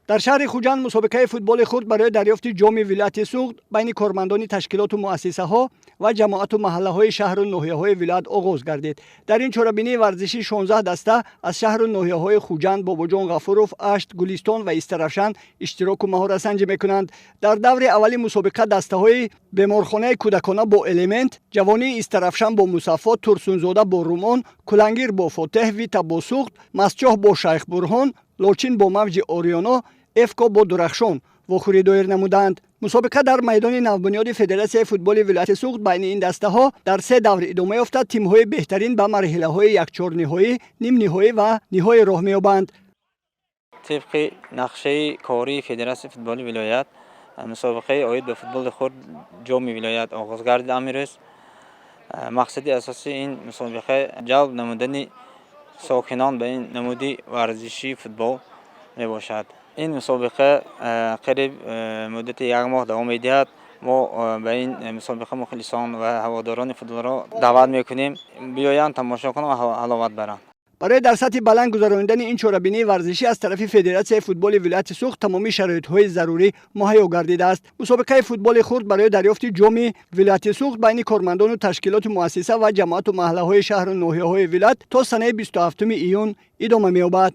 Дар шаҳри Хуҷанд мусобиқаи футболи хурд барои дарёфти ҷоми вилояти Суғд байни кормандони ташкилоту муассисаҳо ва ҷамоату маҳаллаҳои шаҳру ноҳияҳои вилоят оғоз гардид. Дар ин чорабинии варзишӣ 16 даста аз шаҳру ноҳияҳои Хуҷанд, Бобоҷон Ғафуров, Ашт, Гулистон ва Истаравшан иштироку маҳоратсанҷӣ мекунанд. Дар даври аввали мусобиқа дастаҳои беморхонаи кӯдакона бо Элемент, Ҷавонии Истаравшан бо Мусаффо, Турсунзода бо Румон, Кулангир бо Фотеҳ, Вита бо Суғд, Мастчоҳ бо Шайхбурҳон, Лочин бо Мавҷи Ориёно, Эфко бо Дурахшон вохӯрӣ доир намуданд. Мусобиқа дар майдони навбунёди Федератсияи футболи вилояти Суғд байни ин дастаҳо дар се давр идома ёфта, тимҳои беҳтарин ба марҳилаҳои якчорниҳоӣ, нимниҳоӣ ва ниҳоӣ роҳ меёбанд. Тибқи нақшаи кории Федератсияи футболи вилоят, мусобиқаи оид ба футболи хурд ҷоми вилоят оғоз гардид амирӯз. Мақсади асосии ин мусобиқа ҷалб намудани сокинон ба ин намуди варзишии футбол мебошад. Ин мусобиқа қариб муддати як моҳ давом медиҳад. Мо ба ин мусобиқа мухлисон ва ҳаводорони футболро даъват мекунем, биёянд, тамошо кунанд ва ҳаловат баранд. Барои дар сатҳи баланд гузаронидани ин чорабинии варзишӣ аз тарафи Федератсияи футболи вилояти Суғд тамоми шароитҳои зарурӣ муҳайё гардидааст. Мусобиқаи футболи хурд барои дарёфти ҷоми вилояти Суғд байни кормандону ташкилоти муассиса ва ҷамоату маҳаллаҳои шаҳру ноҳияҳои вилоят то санаи 27 июн идома меёбад.